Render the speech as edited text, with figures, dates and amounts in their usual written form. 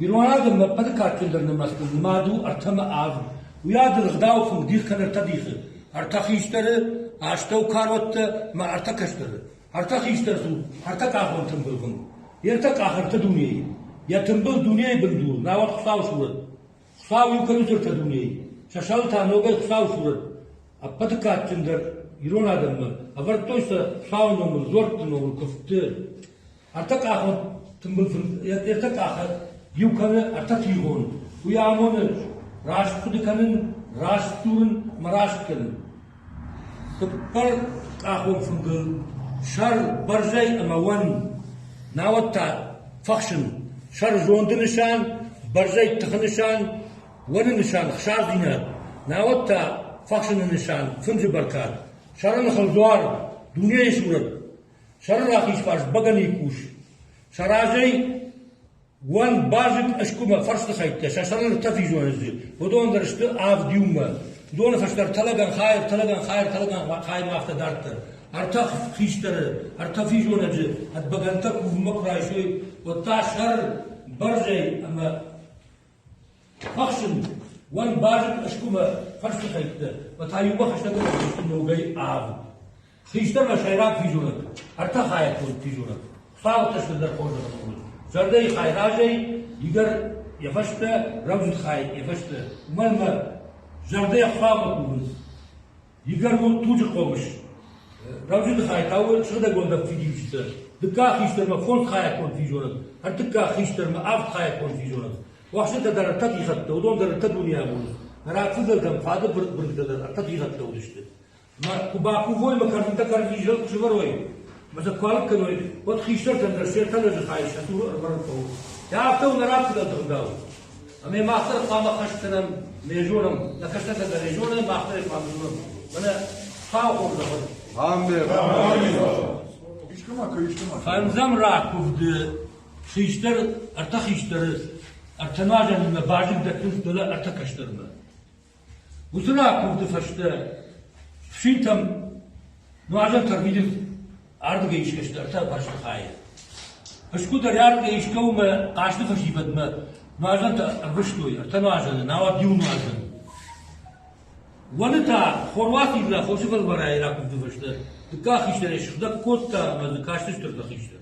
Ирон адӕммӕ ӕппӕты кадджындӕр нымӕцтыл нымад у ӕртӕ мӕ авд. Уый адыл ӕгъдауы фынг дих кӕны ӕртӕ дихы: ӕртӕ хистӕры, астӕуккарӕттӕ ӕмӕ ӕртӕ кӕстӕры. Ӕртӕ хистӕр цур ӕртӕкъахон тымбыл фынг. Йе ртӕ къах ӕртӕ дунейы. Йӕ тымбыл дунейы бындур, науӕд Хуыцауы сурӕт. Хуыцау иу кӕны ӕртӕ дунейы. Сӕ сӕрыл та ногӕй Хуыцауы сурӕт. Ӕппӕты кадджындӕр ирон адӕммӕ ӕвӕрдтой сӕ Хуыцауы номыл, дзуӕртты номыл куывдты. Ӕртӕкъахон тымбыл фынг ӕртӕ къахы иу кӕны ӕртӕтигъон. Уый амоны раст хъуыды кӕнын, раст дзурын ӕмӕ раст кӕнын. Цыппӕркъахон фынгыл сӕр бӕрзӕй ӕмӕ уӕн, науӕд та фӕхсын. Сӕр зонды нысан, бӕрзӕй тыхы нысан, уӕны нысан хсардзинад, науӕд та фӕхсыны нысан фынджы бӕркад. Сӕры ныхыл дзуар, дунейы сурӕт, сӕры рахизфарс бӕгӕныйы къус. Сӕ разӕй Уӕн базыг ӕскъуымӕ фӕрсты хӕйттӕ сӕ сӕрыл ӕртӕ физонӕджы, уыдон дӕр сты авд иумӕ. Уыдоны фӕстӕ ӕртӕлӕгӕн хай, ӕртӕлӕгӕн хай, ӕртӕлӕгӕн хаймӕ афтӕ дарддӕр. Ӕртӕ хистӕры, ӕртӕ физонӕджы ӕд бӕгӕнтӕ кувынмӕ куы райсой, уӕд та сӕр, бӕрзӕй ӕмӕ фӕхсын уӕн базыг ӕскъуымӕ фӕрсты хӕйттӕ, ӕмӕ та иумӕ хӕстӕг ӕрцыдысты ногӕй авд. Хистӕрмӕ сӕйраг физонӕг, ӕртӕ хайӕ конд физонӕг. Хуыцауы стырдӕр хорзӕх уыд. Зӕрдӕйы хай разӕй, игӕр йӕ фӕстӕ, рӕвдыд хай йӕ фӕстӕ. Уымӕн ӕмӕ зӕрдӕйӕ Хуыцаумӕ кувынц. Игӕр у туджы хъомыс. Рӕвдыды хай та у сыгъдӕгонд фидиуджытӕ. Дыккаг хистӕрмӕ фондз хайӕ конд физонӕг, ӕртыккаг хистӕрмӕ авд хайӕ конд физонӕг. Уӕхсджытӕ дӕр ӕртӕ тигъӕдтӕ, уыдон дӕр ӕртӕ дунейы амонынц. Нӕ рагфыдӕлтӕм фады бырынкътӕ дӕр ӕртӕ тигъӕдтӕ уыдысты. Мӕ куы бакувой мӕ кӕрдзынтӕ кӕрдзизыл куы сӕвӕрой, мӕ сӕ куы алыг кӕной, уӕд хистӕртӕн дӕр се ртӕ лӕджы хайы сӕ цуры ӕрвӕрын хъӕуы. Афтӕ у нӕ рагфыдӕлты ӕгъдау. Ӕмӕ мах дӕр хъуамӕ хӕст кӕнӕм, нӕ зонӕм, нӕ кӕстӕртӕ дӕр нӕ зонӕм, мах дӕр хъуамӕ зонӕм. Мӕнӕ Хуыцауы хорзӕх уӕд. Аммен. Фӕндзӕм ракуывды хистӕр, ӕртӕ хистӕры ӕртӕ нуазӕнимӕ базыг дӕттынц дӕлӕ ӕртӕ кӕстӕрмӕ. Уыцы ракуывды фӕстӕ фсинтӕм нуазӕнтӕ ӕрвитынц ардыгӕй искӕсты ӕртӕ бӕстыхайы. Искуыдӕр ардыгӕй искӕуымӕ хъазты фӕсивӕдмӕ нуазӕнтӕ ӕрвыстой, ӕртӕ нуазӕны, науӕд иу нуазӕн. Уӕны та Хорватимӕ хосы фӕлвӕрайы ракуывды фӕстӕ дыккаг хистӕрӕй сыгъдӕг кодта ӕмӕ дзы кастысты ӕртӕ хистӕры.